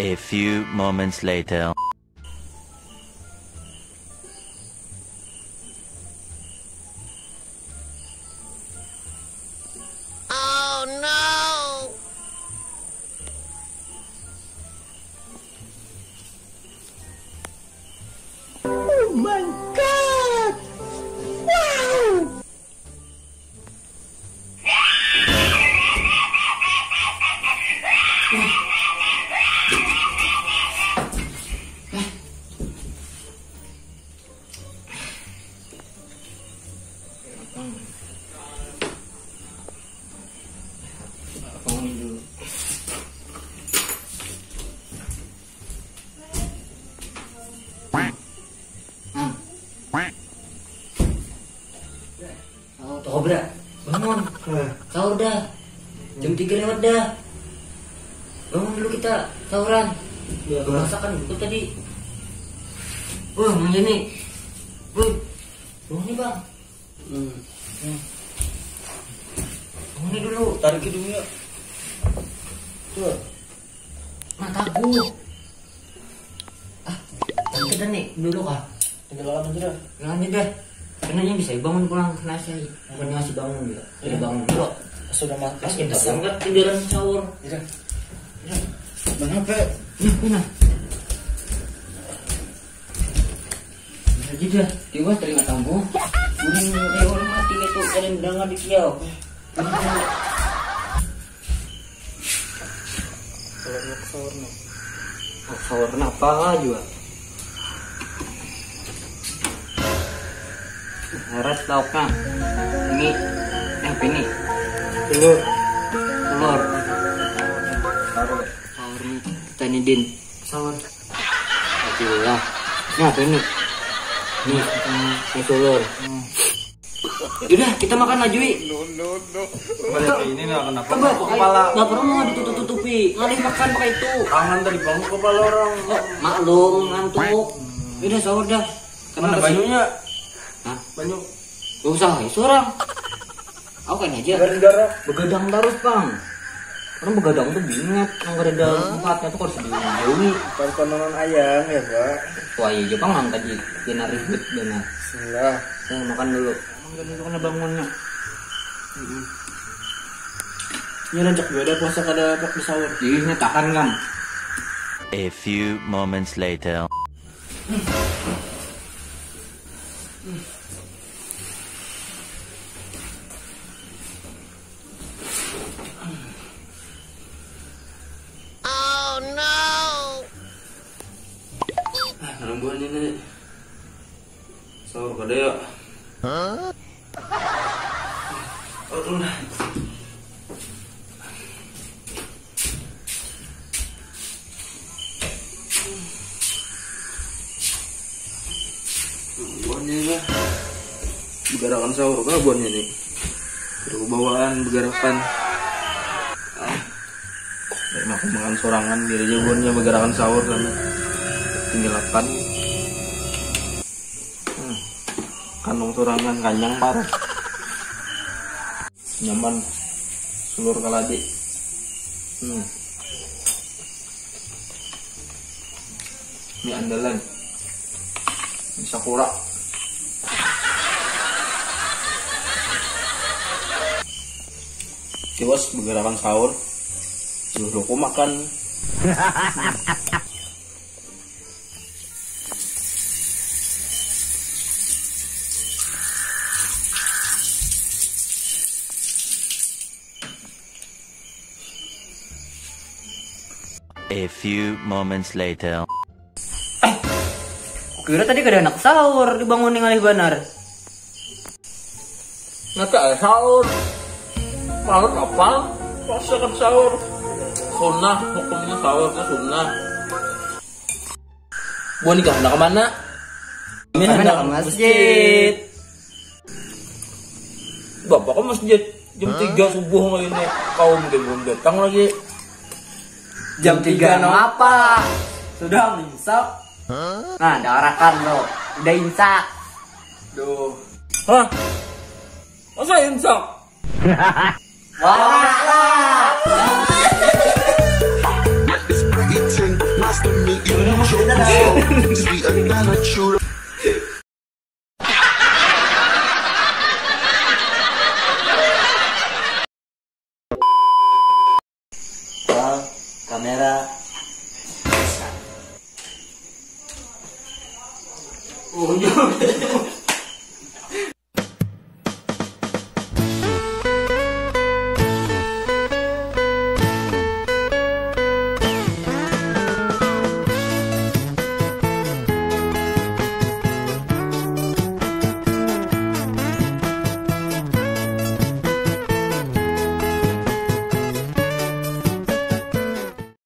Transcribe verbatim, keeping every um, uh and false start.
A few moments later. Oh no! Oh my god! Wow! Oh, Cobra, bangun. Nah. Sahur dah. Jam tiga lewat dah. Bangun dulu kita sahuran. Ya, Bang. Masakan itu tadi. Wah, Mang Jani. Woi, bangun nih, Bang. Hmm. Hmm. Bangun nih dulu, tarik hidungnya. Tuh. Nah, taguh. Ah, kita nih dulu kah? Tinggal akan aja dah. Jangan aja dah. Karena ini bisa bangun pulang, kena saya. Bukannya masih bangun juga. Jadi iya. Bangun dulu. Sudah makan. Pas kita bangun kan tinggalan sahur. Iya. Iya. Mana pe? Nah, mana? Bisa aja dah. Tiwas teringat aku. Burung kayak orang mati itu, kalian dengar di kiau. Kalau nak sahur nih. Nak sahur kenapa juga? Syarat lauknya. Ini, eh, apa ini? Telur. Telur. Sahur. Sahur nih. Kita nih, Din. Sahur. Alhamdulillah. Ini apa ini? Ini, ini telur. Hmm. Yaudah, kita makan laju, Wi. Coba ini nih, kenapa? Coba, pakai kepala. Nggak pernah mau ditutup-tutupi. Ngalih makan pakai itu. Tangan tadi bangun kepala orang. Oh, maklum, ngantuk. Hmm. Yaudah, sahur dah. Mana banyunya? Hah? Banyu. Gak usah, ya, seorang. Aku kan aja. Gara-gara begadang terus, Bang. Orang begadang tuh bingat, yang kada ada tempatnya tuh harus dijauhi. Tontonan ayam ya, Pak. Wah, iya, Bang, yang tadi kena ribut benar. Bismillah. Saya makan dulu. Emang tadi itu kena bangunnya. Mm-mm. Ini rancak juga ada puasa kada sahur. Jadi ini tahan, Bang. A few moments later. Oh no! Ah, nang buhannya nih. Sahur kada ya? Hah? Aduh lah. Buhannya lah. Begarakan sahur kah buhannya nih? Terus bawaan begarakan. Ah. Baik, aku makan sorangan, biar aja buhannya begarakan sahur sana. Tinggal akan. Hmm. Kanung sorangan, kanyang parah. Nyaman. Sulur kaladi. Hmm. Mie andalan. Mie sakura. Tiwas begarakan sahur. Suruh loko makan. A few moments later. Eh, kukira tadi kada handak sahur, dibangun nih ngalih banar. Nggak ada sahur. Sahur apa? Puasa kan sahur. Sunnah, hukumnya sahur itu sunnah. Buah nikah, nak kemana? Kami hendak ke masjid. Bapak ke masjid jam tiga subuh kali ini. Kaum dia belum datang lagi. Jam tiga ngapa? Sudah imsak. Nah, darakan lo. Udah imsak. Duh. Hah? Masa imsak? Wah. Sweet and I let you. Roll kamera. Unjuk.